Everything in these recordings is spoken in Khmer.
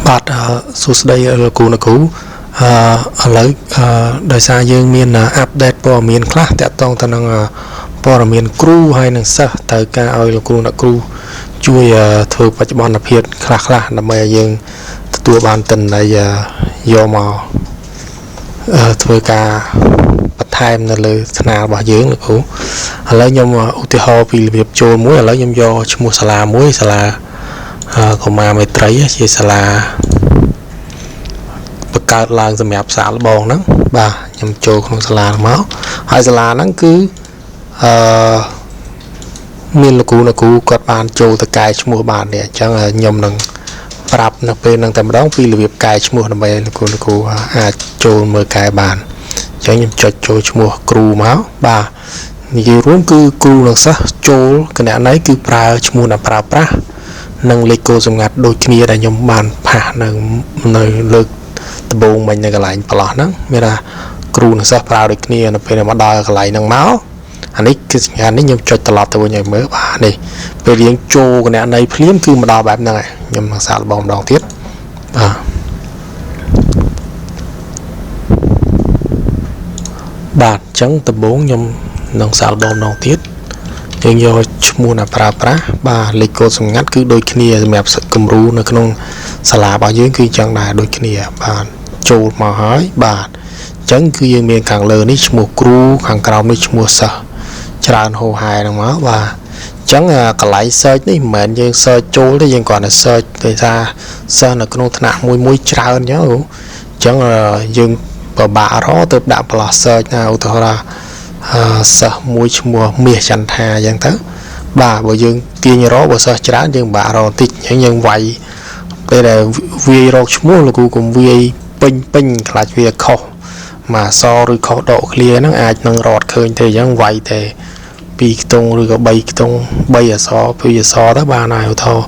បាទសួស្តីលោកគ្រូអ្នកគ្រូឥឡូវដោយសារយើងមាន update ព័ត៌មានខ្លះតាក់ទងទៅនឹងព័ត៌មានគ្រូហើយនិងសិស្សត្រូវការឲ្យលោកគ្រូអ្នកគ្រូជួយធ្វើបច្ចុប្បន្នភាពខ្លះៗដើម្បីឲ្យយើងទទួលបានទិន្នន័យយកមកធ្វើការបន្ថែមនៅលើថ្នាលរបស់យើងលោកគ្រូឥឡូវខ្ញុំឧទាហរណ៍ពីរបៀបចូលមួយឥឡូវខ្ញុំយកឈ្មោះសាលាមួយសាលាកុមារមេត្រីជាសាលាបង្កើតឡើងសម្រាប់សាកល្បងហ្នឹងបាទខ្ញុំចូលក្នុងសាលាមកហើយសាលាហ្នឹងគឺអឺមានលោកគ្រូអ្នកគ្រូគាត់បានចូលទៅកែឈ្មោះបាននេះអញ្ចឹងខ្ញុំនឹងប្រាប់នៅពេលហ្នឹងតែម្ដងពីរបៀបកែឈ្មោះដើម្បីលោកគ្រូអ្នកគ្រូអាចចូលមើលកែបានអញ្ចឹងខ្ញុំចុចចូលឈ្មោះគ្រូមកបាទនិយាយរួមគឺគ្រូនិងសិស្សចូលគណនីគឺប្រើឈ្មោះអ្នកប្រើប្រាស់និងលេខកូដសម្ងាត់ដូចគ្នាដែលខ្ញុំបាន paste នៅលើកដំបូងមិញនៅកន្លែងប្រឡោះហ្នឹងមានថាគ្រូនិងសិស្សប្រើដូចគ្នានៅពេលមកដល់កន្លែងហ្នឹងមកអានេះគឺសញ្ញានេះខ្ញុំចុចត្រឡប់ទៅវិញឲ្យមើលបាទនេះពេលរៀងចូលគណនីភ្លាមគឺមកដល់បែបហ្នឹងហើយខ្ញុំនឹងសាកល្បងម្ដងទៀតបាទបាទអញ្ចឹងដំបូងខ្ញុំនឹងសាកល្បងម្ដងទៀតយើងយកឈ្មោះអ្នកប្រើប្រាស់បាទលេខកូដសម្ងាត់គឺដូចគ្នាសម្រាប់គំរូនៅក្នុងសាលារបស់យើងគឺចឹងដែរដូចគ្នាបាទចូលមកហើយបាទអញ្ចឹងគឺយើងមានខាងលើនេះឈ្មោះគ្រូខាងក្រោមនេះឈ្មោះសិស្សច្រើនហូហែហ្នឹងមកបាទអញ្ចឹងកន្លែង search នេះមិនមែនយើង search ចូលទេយើងគ្រាន់តែ search គេថាសិស្សនៅក្នុងថ្នាក់មួយមួយច្រើនអញ្ចឹងអញ្ចឹងយើងពិបាករកទៅដាក់ប្លោះ search ណាឧទាហរណ៍ថាសិស្សមួយឈ្មោះមាសចន្ទថាអញ្ចឹងទៅបាទបើយើងទាញរកបើសិស្សច្រើនយើងពិបាករកបន្តិចអញ្ចឹងយើងវាយពេលដែលវាយរកឈ្មោះលោកគ្រូកុំវាយពេញពេញខ្លាចវាខុសមួយអក្សរឬខុសដកឃ្លាហ្នឹងអាចនឹងរត់ឃើញទេអញ្ចឹងវាយតែ2ខ្ទង់ឬក៏3ខ្ទង់3អក្សរ2អក្សរទៅបានហើយឧទាហរណ៍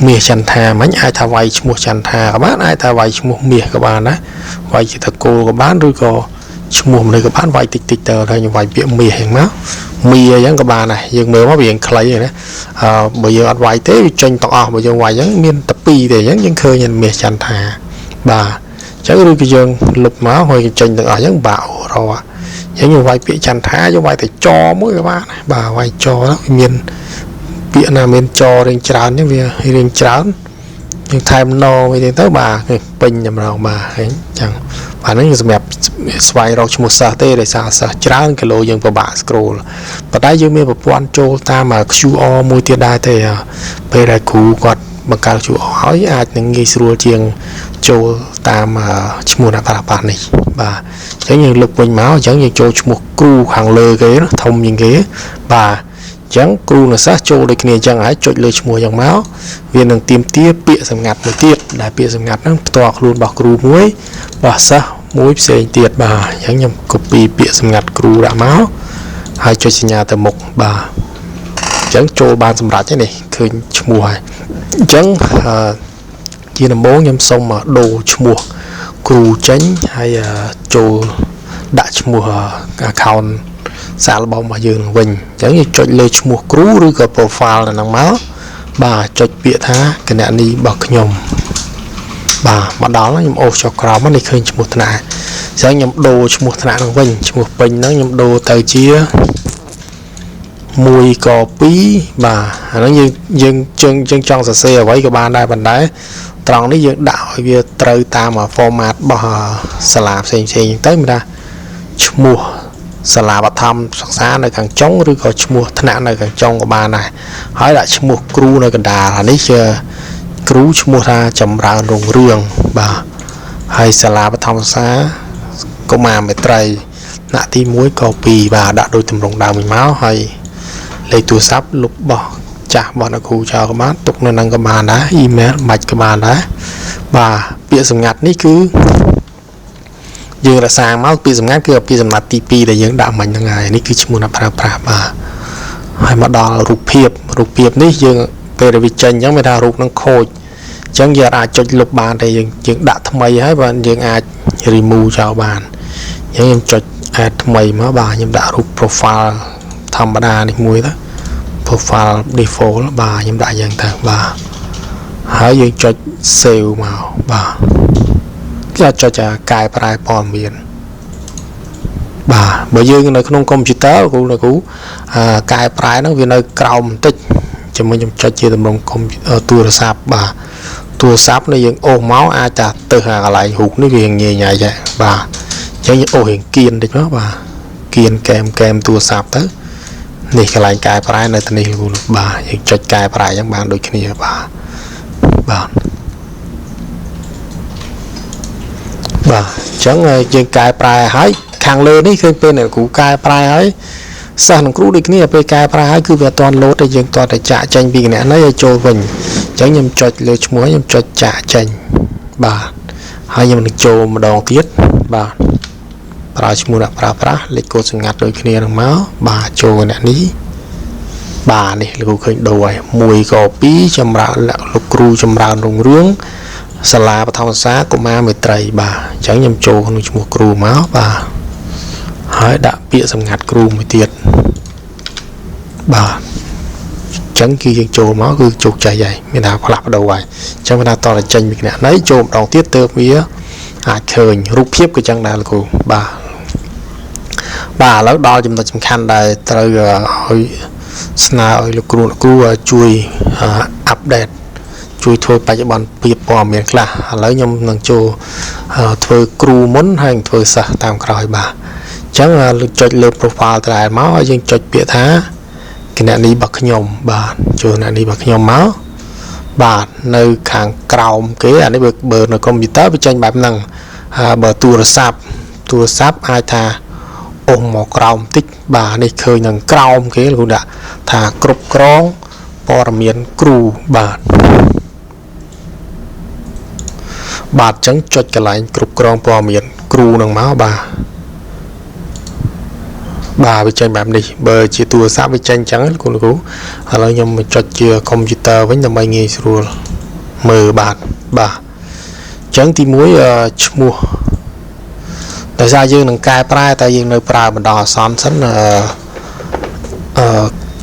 មាសចន្ទថាមិញអាចថាវាយឈ្មោះចន្ទថាក៏បានអាចថាវាយឈ្មោះមាសក៏បានដែរវាយជាតកូលក៏បានឬក៏ឈ្មោះមនុស្សក៏បានវាយតិចតិចទៅហើយខ្ញុំវាយពាក្យមាសហ្នឹងមកមាអញ្ចឹងក៏បានដែរយើងមើលមកវាខ្លីណាអឺបើយើងអត់វាយទេវាចេញទាំងអស់បើយើងវាយអញ្ចឹងមានតែ2ទេអញ្ចឹងយើងឃើញមាសចន្ទថាបាទអញ្ចឹងឬក៏យើងលុបមកហើយចេញទាំងអស់អញ្ចឹងបាក់រកអញ្ចឹងយើងវាយពាក្យចន្ទថាយើងវាយតែចមួយក៏បានបាទវាយចទៅមានពាក្យណាមានចរៀងច្រើនអញ្ចឹងវារៀងច្រើនយើងថែមណវិញទៅបាទពេញតែម្ដងបាទឃើញអញ្ចឹងបាទហ្នឹងសម្រាប់ស្វែងរកឈ្មោះសិស្សទេដោយសារសិស្សច្រើនគីឡូយើងពិបាក scroll ប៉ុន្តែយើងមានប្រព័ន្ធចូលតាម QR មួយទៀតដែរទេពេលដែលគ្រូគាត់បង្កើត QR ហើយអាចនឹងងាយស្រួលជាងចូលតាមឈ្មោះអ្នកប្រើប្រាស់នេះបាទអញ្ចឹងយើងលុបវិញមកអញ្ចឹងយើងចូលឈ្មោះគ្រូខាងលើគេធំជាងគេបាទអញ្ចឹងគ្រូនិងសិស្សចូលដូចគ្នាអញ្ចឹងហើយចុចលើឈ្មោះអញ្ចឹងមកវានឹងទាមទារពាក្យសម្ងាត់មួយទៀតដែលពាក្យសម្ងាត់ហ្នឹងផ្ទាល់ខ្លួនរបស់គ្រូមួយរបស់សិស្សមួយផ្សេងទៀតបាទអញ្ចឹងខ្ញុំ copy ពាក្យសម្ងាត់គ្រូដាក់មកហើយចុចសញ្ញាទៅមុខបាទអញ្ចឹងចូលបានសម្រាប់ហើយនេះឃើញឈ្មោះហើយអញ្ចឹងជាដំបូងខ្ញុំសូមដូរឈ្មោះគ្រូចេញហើយចូលដាក់ឈ្មោះ account សាកល្បងរបស់យើងនឹងវិញអញ្ចឹងយើងចុចលើឈ្មោះគ្រូឬក៏ profile នៅហ្នឹងមកបាទចុចពាក្យថាគណនីរបស់ខ្ញុំបាទមកដល់ខ្ញុំអូសចុះក្រោមនេះឃើញឈ្មោះថ្នាក់អញ្ចឹងខ្ញុំដូរឈ្មោះថ្នាក់ហ្នឹងវិញឈ្មោះពេញហ្នឹងខ្ញុំដូរទៅជា1ក2បាទអាហ្នឹងយើងយើងចង់សរសេរអ្វីក៏បានដែរប៉ុន្តែត្រង់នេះយើងដាក់ឲ្យវាត្រូវតាម format របស់សាលាផ្សេងផ្សេងទៅមានថាឈ្មោះសាលាបឋមសិក្សានៅខាងចុងឬក៏ឈ្មោះថ្នាក់នៅខាងចុងក៏បានដែរហើយដាក់ឈ្មោះគ្រូនៅកណ្ដាលអានេះជាគ្រូឈ្មោះថាចម្រើនរុងរឿងបាទហើយសាលាបឋមសិក្សាកុមារមេត្រីថ្នាក់ទី1ក2បាទដាក់ដូចទម្រង់ដើមវិញមកហើយលេខទូរស័ព្ទលុបបោះចាស់របស់អ្នកគ្រូចោលក៏បានទុកនៅនឹងក៏បានដែរអ៊ីមែលបាច់ក៏បានដែរបាទពាក្យសម្ងាត់នេះគឺយើងរក្សាមកពាក្យសម្ងាត់គឺពាក្យសម្ងាត់ទី2ដែលយើងដាក់មិញហ្នឹងហើយនេះគឺឈ្មោះអ្នកប្រើប្រាស់បាទហើយមកដល់រូបភាពរូបភាពនេះយើងពេលដែលវាចេញអញ្ចឹងមានថារូបហ្នឹងខូចអញ្ចឹងយើងអាចចុចលុបបានតែយើងដាក់ថ្មីហើយបាទយើងអាច remove ចោលបានអញ្ចឹងខ្ញុំចុច add ថ្មីមកបាទខ្ញុំដាក់រូប profile ធម្មតានេះមួយទៅ profile default បាទខ្ញុំដាក់យ៉ាងទៅបាទ ហើយយើងចុច save មកបាទគេចុចកែប្រែព័ត៌មានបាទបើយើងនៅក្នុងកុំព្យូទ័រគ្រូនៅគ្រូកែប្រែហ្នឹងវានៅក្រោមបន្តិចជាមួយខ្ញុំចុចជាតម្រងកុំទូរស័ព្ទបាទទូរស័ព្ទនេះយើងអូសមកអាចតាទៅអាកន្លែងរូបនេះវាងាយញ៉ៃដែរបាទអញ្ចឹងយើងអូសរៀងគៀនតិចមកបាទគៀនកែមកែមទូរស័ព្ទទៅនេះកន្លែងកែប្រែនៅទីនេះគ្រូបាទយើងចុចកែប្រែអញ្ចឹងបានដូចគ្នាបាទបាទបាទអញ្ចឹងយើងកែប្រែហើយខាងលើនេះឃើញពេលអ្នកគ្រូកែប្រែហើយសិស្សនិងគ្រូដូចគ្នាពេលកែប្រែហើយគឺវាអត់ទាន់លោតទេយើងទាល់តែចាក់ចេញពីគណនីឲ្យចូលវិញអញ្ចឹងខ្ញុំចុចលើឈ្មោះខ្ញុំចុចចាក់ចេញបាទហើយខ្ញុំនឹងចូលម្ដងទៀតបាទប្រើឈ្មោះអ្នកប្រើប្រាស់លេខកូដសម្ងាត់ដូចគ្នានឹងមកបាទចូលអ្នកនេះបាទនេះលោកគ្រូឃើញដូរហើយ1ក៏2ចម្រើនលោកគ្រូចម្រើនរុងរឿងសាលាបឋមសិក្សាកុមារមេត្រីបាទអញ្ចឹងខ្ញុំចូលក្នុងឈ្មោះគ្រូមកបាទហើយដាក់ពាក្យសម្ងាត់គ្រូមួយទៀតបាទអញ្ចឹងគឺយើងចូលមកគឺជោគជ័យហើយមានថាផ្លាស់ប្ដូរហើយអញ្ចឹងមានថាតើចេញពីគណនីចូលម្ដងទៀតទើបវាអាចឃើញរូបភាពក៏ចឹងដែរលោកគ្រូបាទបាទឥឡូវដល់ចំណុចសំខាន់ដែលត្រូវឲ្យស្នើឲ្យលោកគ្រូជួយ update ជួយធ្វើបច្ចុប្បន្នភាពព័ត៌មានខ្លះឥឡូវខ្ញុំនឹងចូលធ្វើគ្រូមុនហើយនឹងធ្វើសិស្សតាមក្រោយបាទអញ្ចឹងលោកចុចលើ profile ត្រែមកហើយយើងចុចពាក្យថាគណនីរបស់ខ្ញុំបាទចូលគណនីរបស់ខ្ញុំមកបាទនៅខាងក្រោមគេអានេះបើនៅកុំព្យូទ័រវាចេញបែបហ្នឹងបើទូរស័ព្ទអាចថាអូសមកក្រោមតិចបាទនេះឃើញនឹងក្រោមគេលោកដាក់ថាគ្រប់គ្រងព័ត៌មានគ្រូបាទបាទអញ្ចឹងចុចកន្លែងគ្រប់គ្រងព័ត៌មានគ្រូនឹងមកបាទបាទវាចេញបែបនេះបើជាទូរស័ព្ទវាចេញអញ្ចឹងលោកគ្រូឥឡូវខ្ញុំចុចជាកុំព្យូទ័រវិញដើម្បីងាយស្រួលមើលបាទបាទអញ្ចឹងទី1ឈ្មោះដោយសារយើងនឹងកែប្រែតែយើងនៅប្រើបណ្ដោះអាសន្នសិន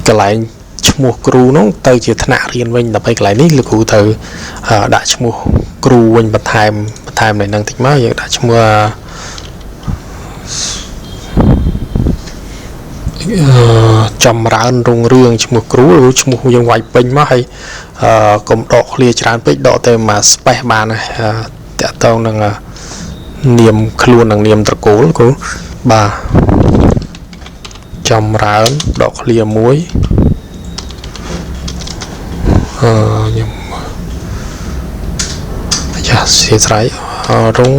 កន្លែងឈ្មោះគ្រូនោះទៅជាថ្នាក់រៀនវិញដើម្បីកន្លែងនេះលោកគ្រូត្រូវដាក់ឈ្មោះគ្រូវិញបន្ថែមនៅនឹងតិចមកយើងដាក់ឈ្មោះចម្រើនរុងរឿងឈ្មោះគ្រូឬឈ្មោះយើងវាយពេញមកហើយកុំដកឃ្លាច្រើនពេកដកតែមួយ space បានតាក់ទងនឹងនាមខ្លួននិងនាមត្រកូលគ្រូបាទចម្រើនដកឃ្លាមួយខ្ញុំយ៉ាសៀស្រ័យរុង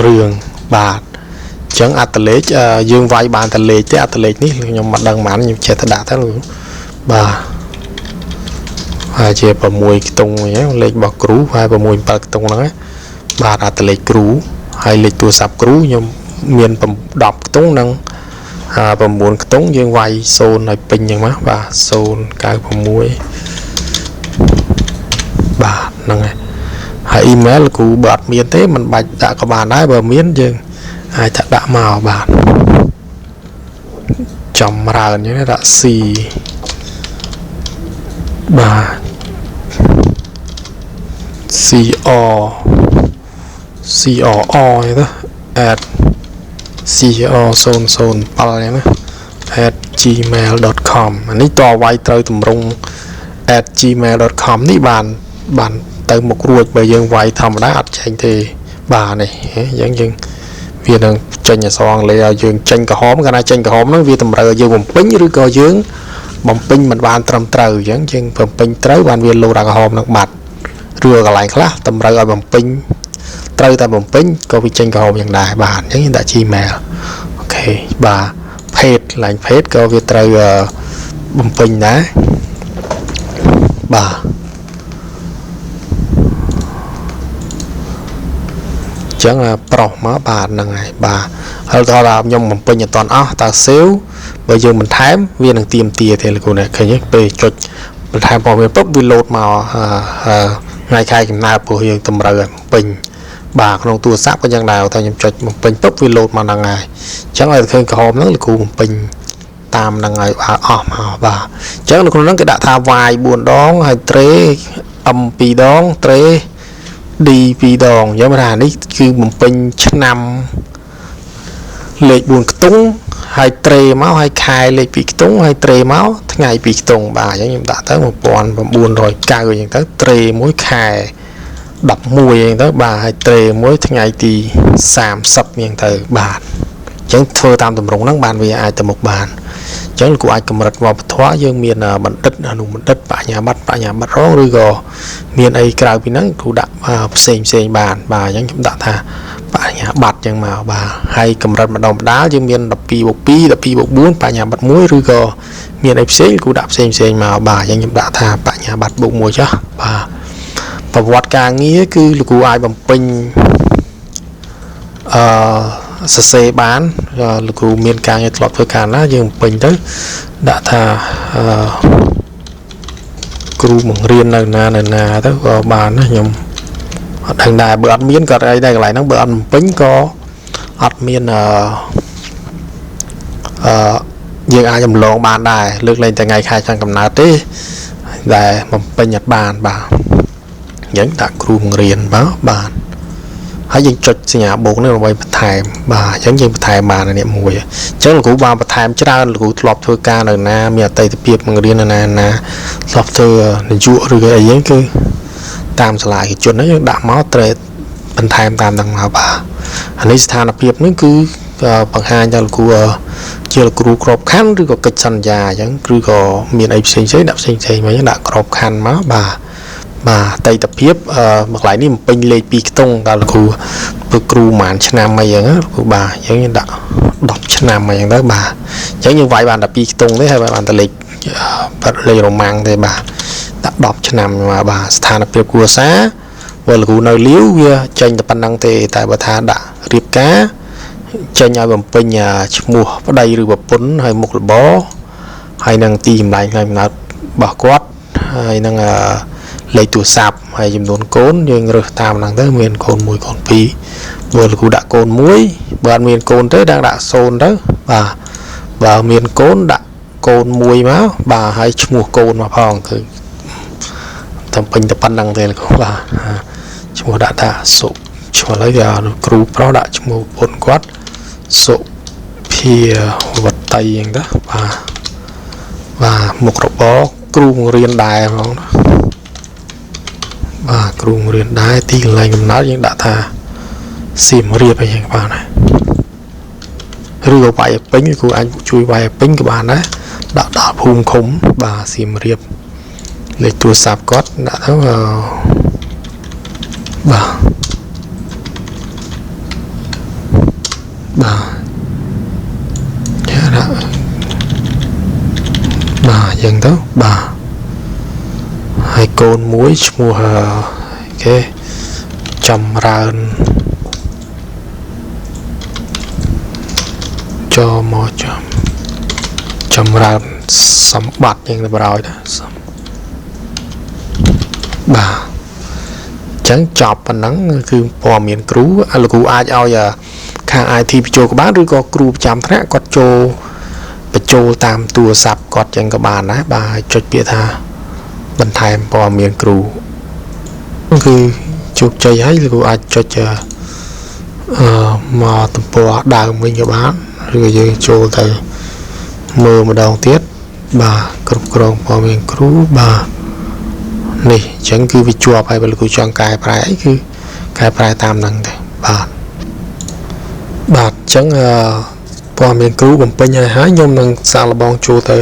រឿងបាទអញ្ចឹងអត្តលេខយើងវាយបានតែលេខទេអត្តលេខនេះខ្ញុំមិនដឹងប៉ុន្មានខ្ញុំចេះតែដាក់ទៅបាទហើយជា6ខ្ទង់អញ្ចឹងលេខរបស់គ្រូហើយ6 7ខ្ទង់ហ្នឹងបាទអត្តលេខគ្រូហើយលេខទូរស័ព្ទគ្រូខ្ញុំមាន10ខ្ទង់និង9ខ្ទង់យើងវាយ0ឲ្យពេញអញ្ចឹងមកបាទ096បាទហ្នឹងហើយហើយអ៊ីមែលគ្រូបើអត់មានទេមិនបាច់ដាក់ក៏បានដែរបើមានយើងអាចថាដាក់មកបាទចម្រើនអញ្ចឹងដាក់ C បាទ C R C R R ទៅ @C R 0 0 7អញ្ចឹងណា @gmail.com អានេះតវាយត្រូវតម្រង់ @gmail.com នេះបានទៅមុខរួចបើយើងវាយធម្មតាអត់ចេញទេបាទនេះអញ្ចឹងយើងវានឹងចេញអក្សរអង់គ្លេសឲ្យយើងចេញក្រហមកាលណាចេញក្រហមហ្នឹងវាតម្រូវឲ្យយើងបំពេញឬក៏យើងបំពេញមិនបានត្រឹមត្រូវអញ្ចឹងយើងបំពេញត្រូវបានវាលោតអាក្រហមហ្នឹងបាត់ឬកន្លែងខ្លះតម្រូវឲ្យបំពេញត្រូវតែបំពេញក៏វាចេញក្រហមយ៉ាងដែរបាទអញ្ចឹងយើងដាក់ Gmail អូខេបាទភេទកន្លែងភេទក៏វាត្រូវបំពេញដែរបាទចឹងប្រុសមកបាទហ្នឹងហើយបាទហើយដល់ថាខ្ញុំបំពេញអត់ទាន់អស់តើសេវបើយើងបន្ថែមវានឹងទៀមទាទេលោកគ្រូនេះឃើញទេពេលចុចបន្ថែមព័ត៌មានពុបវាលោតមកថ្ងៃខែកំណើតព្រោះយើងតម្រូវឲ្យបំពេញបាទក្នុងទូរស័ព្ទក៏យ៉ាងដែរតែខ្ញុំចុចបំពេញពុបវាលោតមកហ្នឹងហើយអញ្ចឹងឲ្យឃើញក្រហមហ្នឹងលោកគ្រូបំពេញ តាមនឹងឲ្យអស់មកបាទអញ្ចឹងនៅក្នុងហ្នឹងគេដាក់ថា y 4ដងហើយត្រេ m 2ដងត្រេ d 2ដងអញ្ចឹងថានេះគឺបំពេញឆ្នាំលេខ4ខ្ទង់ហើយត្រេមកហើយខែលេខ2ខ្ទង់ហើយត្រេមកថ្ងៃ2ខ្ទង់បាទអញ្ចឹងខ្ញុំដាក់ទៅ1990អញ្ចឹងទៅត្រេ1ខែ11អញ្ចឹងទៅបាទហើយត្រេ1ថ្ងៃទី30អញ្ចឹងទៅបាទអញ្ចឹងធ្វើតាមទម្រង់ហ្នឹងបានវាអាចទៅមុខបានអញ្ចឹងលោកអាចកម្រិតវប្បធម៌យើងមានបណ្ឌិតអនុបណ្ឌិតបញ្ញាបត្របញ្ញាបត្ររងឬក៏មានអីក្រៅពីហ្នឹងគ្រូដាក់ផ្សេងផ្សេងបានបាទអញ្ចឹងខ្ញុំដាក់ថាបញ្ញាបត្រអញ្ចឹងមកបាទហើយកម្រិតម្ដងម្ដាលយើងមាន12បូក2 12បូក4បញ្ញាបត្រ1ឬក៏មានអីផ្សេងគ្រូដាក់ផ្សេងផ្សេងមកបាទអញ្ចឹងខ្ញុំដាក់ថាបញ្ញាបត្របូក1ចុះបាទប្រវត្តិការងារគឺលោកគ្រូអាចបំពេញអឺសរសេរបានលោកគ្រូមានការងារធ្លាប់ធ្វើការណាយើងបំពេញទៅដាក់ថាអឺគ្រូបង្រៀននៅណានៅណាទៅក៏បានណាខ្ញុំអត់ដឹងដែរបើអត់មានក៏អីដែរកន្លែងហ្នឹងបើអត់បំពេញក៏អត់មានអឺយើងអាចចម្លងបានដែរលើកលែងតែថ្ងៃខែឆ្នាំកំណើតទេដែលបំពេញអត់បានបាទអញ្ចឹងដាក់គ្រូបង្រៀនបាទបាទហើយយើងចុចសញ្ញាបូកនេះដើម្បីបន្ថែមបាទអញ្ចឹងយើងបន្ថែមបាននេះមួយអញ្ចឹងលោកគ្រូបានបន្ថែមច្រើនលោកគ្រូធ្លាប់ធ្វើការនៅណាមានអតីតភាពបង្រៀននៅណាណាធ្លាប់ធ្វើនាយកឬក៏អីហ្នឹងគឺតាមសាលាឯកជនហ្នឹងយើងដាក់មកត្រូវបន្ថែមតាមហ្នឹងមកបាទអានេះស្ថានភាពនេះគឺបង្ហាញដល់លោកគ្រូជាលោកគ្រូក្របខ័ណ្ឌឬក៏កិច្ចសន្យាអញ្ចឹងឬក៏មានអីផ្សេងផ្សេងដាក់ផ្សេងផ្សេងមកអញ្ចឹងដាក់ក្របខ័ណ្ឌមកបាទបាទអតីតភាពមួយកន្លែងនេះបំពេញលេខ2ខ្ទង់ដល់លោកគ្រូធ្វើគ្រូប្រហែលឆ្នាំអីចឹងគ្រូបាទអញ្ចឹងដាក់10ឆ្នាំអីចឹងទៅបាទអញ្ចឹងយើងវាយបានតែ2ខ្ទង់ទេហើយវាយបានតែលេខលេខរ៉ូម៉ាំងទេបាទដាក់10ឆ្នាំមកបាទស្ថានភាពគ្រួសារបើលោកគ្រូនៅលាវវាចេញតែប៉ុណ្្នឹងទេតែបើថាដាក់រៀបការចេញឲ្យបំពេញឈ្មោះប្តីឬប្រពន្ធហើយមុខរបរហើយនឹងទីកន្លែងកំណើតរបស់គាត់ហើយនឹងលេខទូរស័ព្ទហើយចំនួនកូនយើងរើសតាមហ្នឹងទៅមានកូន1កូន2បើលោកគ្រូដាក់កូន1បើអត់មានកូនទេដាក់0ទៅបាទបើមានកូនដាក់កូន1មកបាទហើយឈ្មោះកូនមកផងគឺតែពេញតែប៉ុណ្្នឹងទេលោកគ្រូបាទឈ្មោះដាក់ថាសុឈ្មោះឥឡូវវាគ្រូប្រុសដាក់ឈ្មោះប្រពន្ធគាត់សុភាវតីអញ្ចឹងទៅបាទបាទមុខរបរគ្រូបង្រៀនដែរហ្មងបាទគ្រូបង្រៀនដែរទីកន្លែងកំណើតយើងដាក់ថាសៀមរាបអីចឹងបានដែរឬក៏វាយឲ្យពេញគ្រូអាចជួយវាយឲ្យពេញក៏បានដែរដាក់ដល់ភូមិឃុំបាទសៀមរាបលេខទូរស័ព្ទគាត់ដាក់ទៅបាទបាទយ៉ាដាក់បាទអញ្ចឹងទៅបាទហើយកូនមួយឈ្មោះគេចម្រើនចមកចំចម្រើនសម្បត្តិយ៉ាងទៅប្រោយណាបាទអញ្ចឹងចប់ប៉ុណ្ណឹងគឺព័ត៌មានគ្រូលោកគ្រូអាចឲ្យខាង IT បញ្ចូលក៏បានឬក៏គ្រូប្រចាំថ្នាក់គាត់ចូលបញ្ចូលតាមទូរស័ព្ទគាត់ចឹងក៏បានដែរបាទចុចពាក្យថាបន្ថែមព័ត៌មានគ្រូគឺជោគជ័យហើយលោកគ្រូអាចចុចមកទំព័រដើមវិញក៏បានឬក៏យើងចូលទៅមើលម្ដងទៀតបាទគ្រប់គ្រងព័ត៌មានគ្រូបាទនេះអញ្ចឹងគឺវាជាប់ហើយបើលោកគ្រូចង់កែប្រែអីគឺកែប្រែតាមហ្នឹងទេបាទបាទអញ្ចឹងព័ត៌មានគ្រូបំពេញហើយហើយខ្ញុំនឹងសាកល្បងចូលទៅ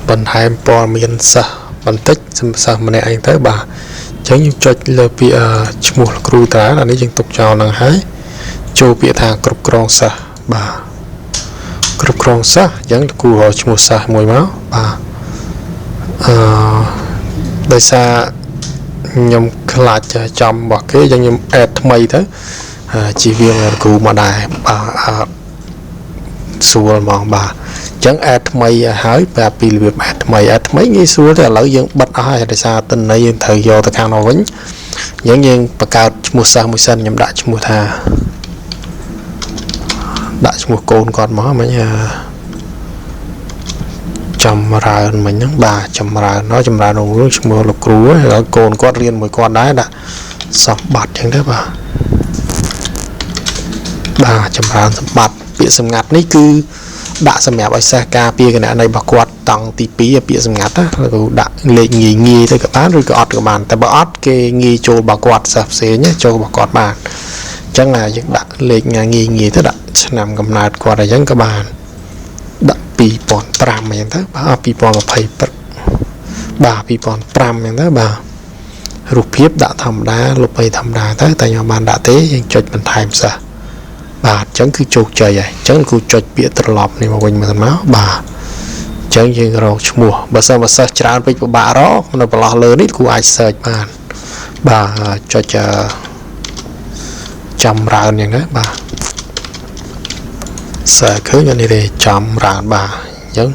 បន្ថែមព័ត៌មានសិស្សបន្តិចសិស្សម្នាក់ឯងទៅបាទអញ្ចឹងយើងចុចលើពាក្យឈ្មោះគ្រូតាអានេះយើងទុកចោលហ្នឹងហើយចូលពាក្យថាគ្រប់គ្រងសិស្សបាទគ្រប់គ្រងសិស្សអញ្ចឹងគ្រូរកឈ្មោះសិស្សមួយមកបាទអឺដោយសារខ្ញុំខ្លាចចំរបស់គេអញ្ចឹងខ្ញុំអេដថ្មីទៅជិះវាងគ្រូមកដែរបាទស្រួលហ្មងបាទអញ្ចឹងអេដថ្មីហើយប្រាប់ពីរបៀបអេដថ្មីអេដថ្មីងាយស្រួលទេឥឡូវយើងបិទអស់ហើយដោយសារទិន្នន័យយើងត្រូវយកទៅខាងនោះវិញអញ្ចឹងយើងបង្កើតឈ្មោះសិស្សមួយសិនខ្ញុំដាក់ឈ្មោះថាដាក់ឈ្មោះកូនគាត់មកមិញ ចម្រើនមិញហ្នឹងបាទចម្រើនដល់ចម្រើនរុងរឿងឈ្មោះលោកគ្រូហើយកូនគាត់រៀនមួយគាត់ដែរដាក់សម្បត្តិអញ្ចឹងទៅបាទបាទចម្រើនសម្បត្តិពាក្យសម្ងាត់នេះគឺដាក់សម្រាប់ឲ្យសិស្សការពារគណនីរបស់គាត់តង់ទី2ពាក្យសម្ងាត់ណាលោកគ្រូដាក់លេខងាយងាយទៅក៏បានឬក៏អត់ក៏បានតែបើអត់គេងាយចូលរបស់គាត់សិស្សផ្សេងចូលរបស់គាត់បានអញ្ចឹងយើងដាក់លេខងាយងាយទៅដាក់ឆ្នាំកំណើតគាត់អញ្ចឹងក៏បានដាក់2005អញ្ចឹងទៅបាទ2020បាទ2005អញ្ចឹងទៅបាទរូបភាពដាក់ធម្មតាលុបអីធម្មតាទៅតែខ្ញុំបានដាក់ទេយើងចុចបន្ថែមសិស្សបាទអញ្ចឹងគឺជោគជ័យហើយអញ្ចឹងគ្រូចុចពាក្យត្រឡប់នេះមកវិញមើលមកបាទអញ្ចឹងយើងរកឈ្មោះបើសិនបើសិស្សច្រើនពេកពិបាករកនៅប្រឡោះលើនេះគ្រូអាច search បានបាទចុចចម្រើនអញ្ចឹងណាបាទ search ឃើញអានេះទេចម្រើនបាទអញ្ចឹង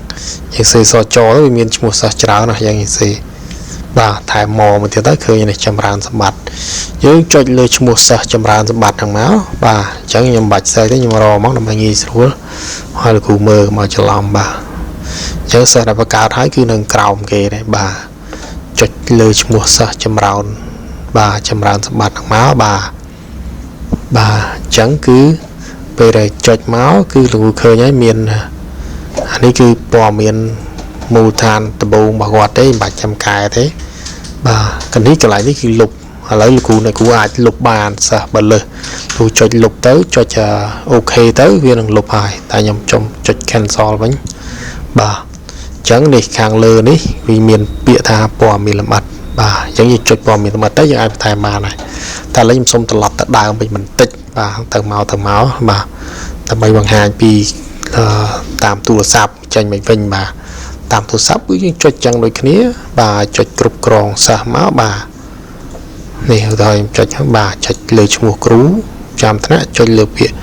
យើងសេសចទៅវាមានឈ្មោះសិស្សច្រើនណាស់យ៉ាងយើងសេបាទថែមមកមួយទៀតទៅឃើញនេះចម្រើនសម្បត្តិយើងចុចលើឈ្មោះសិស្សចម្រើនសម្បត្តិហ្នឹងមកបាទអញ្ចឹងខ្ញុំមិនបាច់ search ទេខ្ញុំរកមកដើម្បីងាយស្រួលហើយលោកគ្រូមើលមកច្រឡំបាទអញ្ចឹងសិស្សដែលបង្កើតហើយគឺនៅក្រោមគេដែរបាទចុចលើឈ្មោះសិស្សចម្រើនបាទចម្រើនសម្បត្តិហ្នឹងមកបាទបាទអញ្ចឹងគឺពេលដែលចុចមកគឺលោកគ្រូឃើញហើយមានអានេះគឺព័ត៌មានមូលដ្ឋានដំបូងរបស់គាត់ទេមិនបាច់ចាំកែទេបាទកនេះកន្លែងនេះគឺលុបឥឡូវលោកគ្រូអ្នកគ្រូអាចលុបបានសិស្សបើលើសគ្រូចុចលុបទៅចុច OK ទៅវានឹងលុបហើយតែខ្ញុំចុច cancel វិញបាទអញ្ចឹងនេះខាងលើនេះវាមានពាក្យថាព័ត៌មានលម្អិតបាទអញ្ចឹងយើងចុចព័ត៌មានលម្អិតទៅយើងអាចបន្ថែមបានហើយតែឥឡូវខ្ញុំសូមត្រឡប់ទៅដើមវិញបន្តិចបាទទៅមកបាទដើម្បីបង្ហាញពីតាមទូរស័ព្ទចេញមកវិញបាទតាមទូរស័ព្ទគឺយើងចុចចឹងដូចគ្នាបាទចុចគ្រប់គ្រងសិស្សមកបាទនេះឧទាហរណ៍ខ្ញុំចុចបាទចុចលើឈ្មោះគ្រូចាំថ្នាក់ចុចលើពាក្យ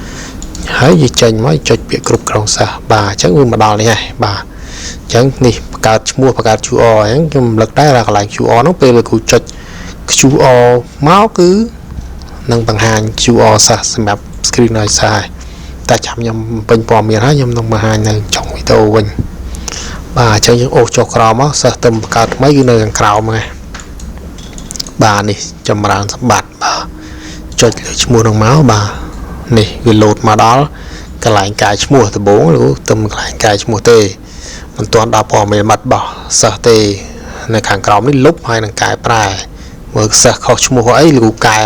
ហើយយើងចេញមកចុចពាក្យគ្រប់គ្រងសិស្សបាទអញ្ចឹងវាមកដល់នេះហើយបាទអញ្ចឹងនេះបង្កើតឈ្មោះបង្កើត QR អញ្ចឹងខ្ញុំរំលឹកដែរថាកន្លែង QR នោះពេលលោកគ្រូចុច QR មកគឺនឹងបង្ហាញ QR សិស្សសម្រាប់ screen ឲ្យសិស្សតែចាំខ្ញុំពេញព័ត៌មានហើយខ្ញុំនឹងបង្ហាញនៅចុងវីដេអូវិញបាទអញ្ចឹងយើងអូសចុះក្រោមមកសិស្សទៅបង្កើតថ្មីគឺនៅខាងក្រោមហ្នឹងបាទនេះចម្រើនសម្បត្តិបាទចុចលើឈ្មោះនឹងមកបាទនេះវាលោតមកដល់កន្លែងកែឈ្មោះដំបូងលោកទៅកន្លែងកែឈ្មោះទេមិនទាន់ដល់ព័ត៌មានបាត់បោះសិស្សទេនៅខាងក្រោមនេះលុបហើយនឹងកែប្រែមើលសិស្សខុសឈ្មោះអីលោកកែ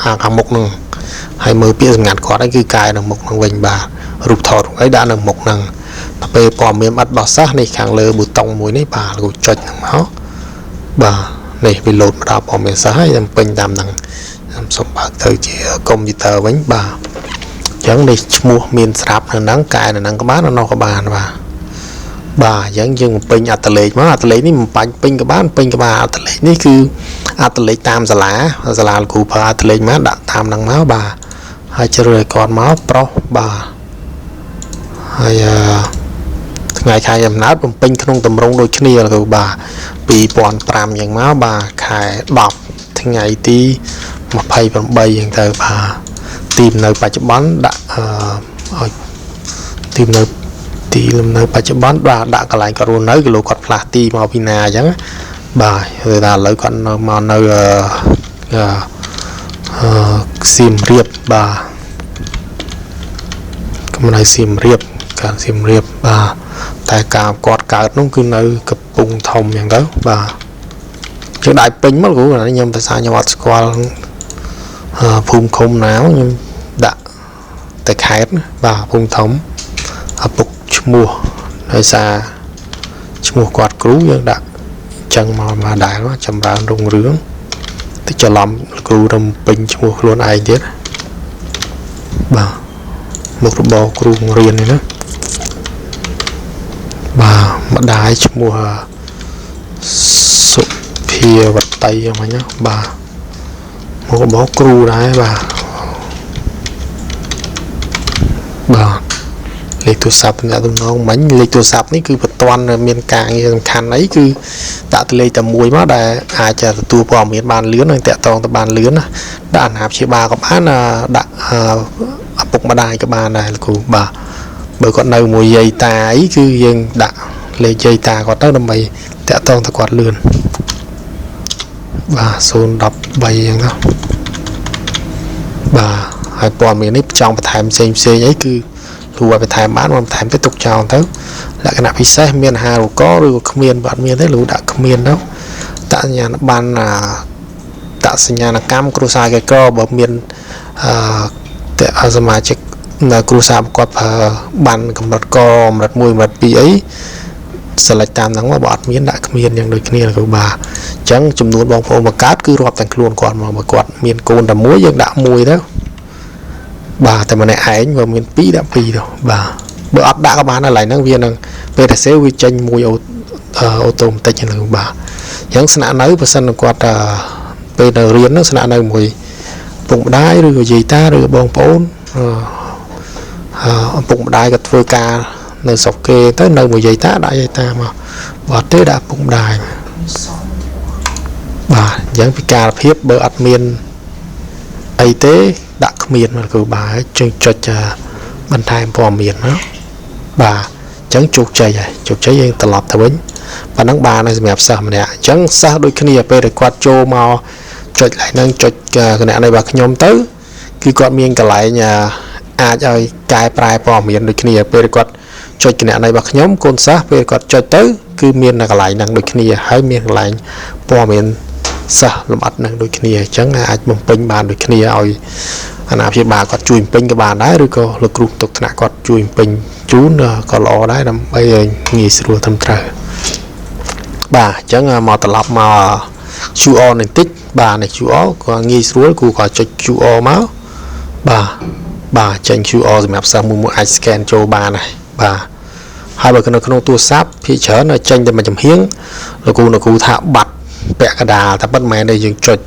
អាខាងមុខនឹងហើយមើលពាក្យសម្ងាត់គាត់អីគឺកែនៅមុខនឹងវិញបាទរូបថតអីដាក់នៅមុខនឹងដល់ពេលព័ត៌មានបាត់បោះសិស្សនេះខាងលើប៊ូតុងមួយនេះបាទលោកចុចហ្នឹងមកបាទនេះវាលោតមកដល់ព័ត៌មានសិស្សហើយខ្ញុំពេញតាមហ្នឹងខ្ញុំសូមបើកទៅជាកុំព្យូទ័រវិញបាទអញ្ចឹងនេះឈ្មោះមានស្រាប់នៅហ្នឹងកែនៅហ្នឹងក៏បាននៅនោះក៏បានបាទបាទអញ្ចឹងយើងបំពេញអត្តលេខមកអត្តលេខនេះមិនបាច់ពេញក៏បានពេញក៏បានអត្តលេខនេះគឺអត្តលេខតាមសាលាសាលាលោកគ្រូប្រើអត្តលេខមកដាក់តាមហ្នឹងមកបាទហើយជ្រើសឲ្យគាត់មកប្រុសបាទហើយថ្ងៃខែកំណើតបំពេញក្នុងតម្រងដូចគ្នាលោកគ្រូបាទ2005យ៉ាងមកបាទខែ10ថ្ងៃទី28យ៉ាងទៅបាទទីលំនៅបច្ចុប្បន្នដាក់ឲ្យទីលំនៅបច្ចុប្បន្នបាទដាក់កន្លែងគាត់រស់នៅគីឡូគាត់ផ្លាស់ទីមកពីណាអញ្ចឹងបាទគឺថាឥឡូវគាត់នៅមកនៅសៀមរាបបាទកំណៅសៀមរាបកាលសៀមរាបបាទតែការគាត់កើតនោះគឺនៅកំពង់ធំអញ្ចឹងទៅបាទយើងដាក់ពេញមកគ្រូខ្ញុំភាសាខ្ញុំអត់ស្គាល់ភូមិឃុំណាខ្ញុំដាក់តែខេត្តបាទភូមិធំឪពុកឈ្មោះដោយសារឈ្មោះគាត់គ្រូយើងដាក់ចឹងមកមកដែរចម្រើនរុងរឿងទៅច្រឡំគ្រូរំពេញឈ្មោះខ្លួនឯងទៀតបាទមុខរបរគ្រូបង្រៀននេះណាបាទម្ដាយឈ្មោះសុភាវតីហ្នឹងណាបាទមុខរបរគ្រូដែរបាទបាទលេខទូរស័ព្ទតំណងមិញលេខទូរស័ព្ទនេះគឺបន្ទាន់មានការងារសំខាន់អីគឺដាក់ទៅលេខតែមួយមកដែលអាចទទួលព័ត៌មានបានលឿននិងតាក់ទងទៅបានលឿនណាដាក់អាណាព្យាបាលក៏បានដាក់ឪពុកម្ដាយក៏បានដែរលោកគ្រូបាទបើគាត់នៅមួយយាយតាអីគឺយើងដាក់ លេខយាយតាគាត់ទៅដើម្បីតាក់ទងទៅគាត់លឿនបាទ013អញ្ចឹងទៅបាទហើយព័ត៌មាននេះចង់បន្ថែមផ្សេងផ្សេងអីគឺគ្រូឲ្យបន្ថែមបានបន្ថែមទៅទុកចោលទៅលក្ខណៈពិសេសមានអាហារូបករណ៍ឬក៏គ្មានបើអត់មានទេលោកដាក់គ្មានទៅតសញ្ញាណប័ណ្ណតសញ្ញាណកម្មគ្រួសារគេកបើមានអឺសមាជិកនៅគ្រួសារគាត់ប្រើបានកម្រិតកកម្រិត1កម្រិត2អី select តាមហ្នឹងមកបើអត់មានដាក់គ្មានយ៉ាងដូចគ្នាគ្រូបាទអញ្ចឹងចំនួនបងប្អូនបង្កើតគឺរាប់ទាំងខ្លួនគាត់មកបើគាត់មានកូនតែមួយយើងដាក់មួយទៅបាទតែម្នាក់ឯងបើមាន2ដាក់2ទៅបាទបើអត់ដាក់ក៏បានដែរឡើយហ្នឹងវានឹងពេលតែ save វាចេញមួយ automatic ហ្នឹងបាទអញ្ចឹងស្នាក់នៅបើសិនគាត់ពេលនៅរៀនហ្នឹងស្នាក់នៅមួយពុកម្ដាយឬក៏យាយតាឬក៏បងប្អូនឪពុកម្ដាយក៏ធ្វើការនៅស្រុកគេទៅនៅមួយយាយតាដាក់យាយតាមកបើអត់ទេដាក់ពុកម្ដាយបាទអញ្ចឹងពិការភាពបើអត់មានអីទេដាក់គ្មានមកគឺបាទចុចចុចបន្ថែមព័ត៌មានមកបាទអញ្ចឹងជោគជ័យហើយជោគជ័យយើងត្រឡប់ទៅវិញប៉ណ្ណឹងបានហើយសម្រាប់សិស្សម្នាក់អញ្ចឹងសិស្សដូចគ្នាពេលដែលគាត់ចូលមកចុចឡើងហ្នឹងចុចគណនីរបស់ខ្ញុំទៅគឺគាត់មានកន្លែងអាចឲ្យកែប្រែព័ត៌មានដូចគ្នាពេលគាត់ចុចគណនីរបស់ខ្ញុំកូនសិស្សពេលគាត់ចុចទៅគឺមាននៅកន្លែងហ្នឹងដូចគ្នាហើយមានកន្លែងព័ត៌មានសិស្សលម្អិតនឹងដូចគ្នាអញ្ចឹងអាចបំពេញបានដូចគ្នាឲ្យអាណាព្យាបាលគាត់ជួយបំពេញក៏បានដែរឬក៏លោកគ្រូទុកថ្នាក់គាត់ជួយបំពេញជូនក៏ល្អដែរដើម្បីឲ្យងាយស្រួលត្រឹមត្រូវបាទអញ្ចឹងមកត្រឡប់មក QR នេះតិចបាទនេះ QR ក៏ងាយស្រួលគ្រូក៏ចុច QR មកបាទបាទចេញ QR សម្រាប់សិស្សមួយមួយអាច scan ចូលបានហើយបាទហើយបើនៅក្នុងទូរស័ព្ទភាគច្រើនចេញតែមួយចំហៀងលោកគ្រូលោកគ្រូថាបាត់ពាក់កដាលតែប៉ុតមិនមែនទេយើងចុច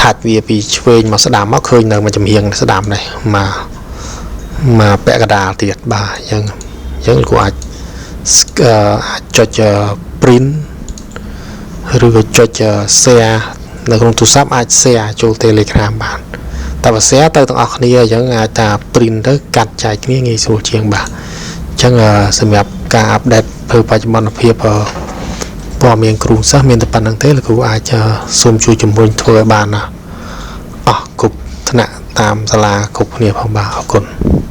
ថាច់វាពីឆ្វេងមកស្ដាំមកឃើញនៅមួយចំហៀងស្ដាំនេះមកមកពាក់កដាលទៀតបាទអញ្ចឹងអញ្ចឹងលោកគ្រូអាចអាចចុច print ឬក៏ចុច share នៅក្នុងទូរស័ព្ទអាច share ចូល Telegram បានតែបើ share ទៅទាំងអស់គ្នាអញ្ចឹងអាចថា print ទៅកាត់ចែកគ្នាងាយស្រួលជាងបាទអញ្ចឹងសម្រាប់ការ update ធ្វើបច្ចុប្បន្នភាពព័ត៌មានគ្រូសិស្សមានតែប៉ុណ្្នឹងទេលោកគ្រូអាចសូមជួយជំរុញធ្វើឲ្យបានអស់គ្រប់ថ្នាក់តាមសាលាគ្រប់គ្នាផងបាទអរគុណ។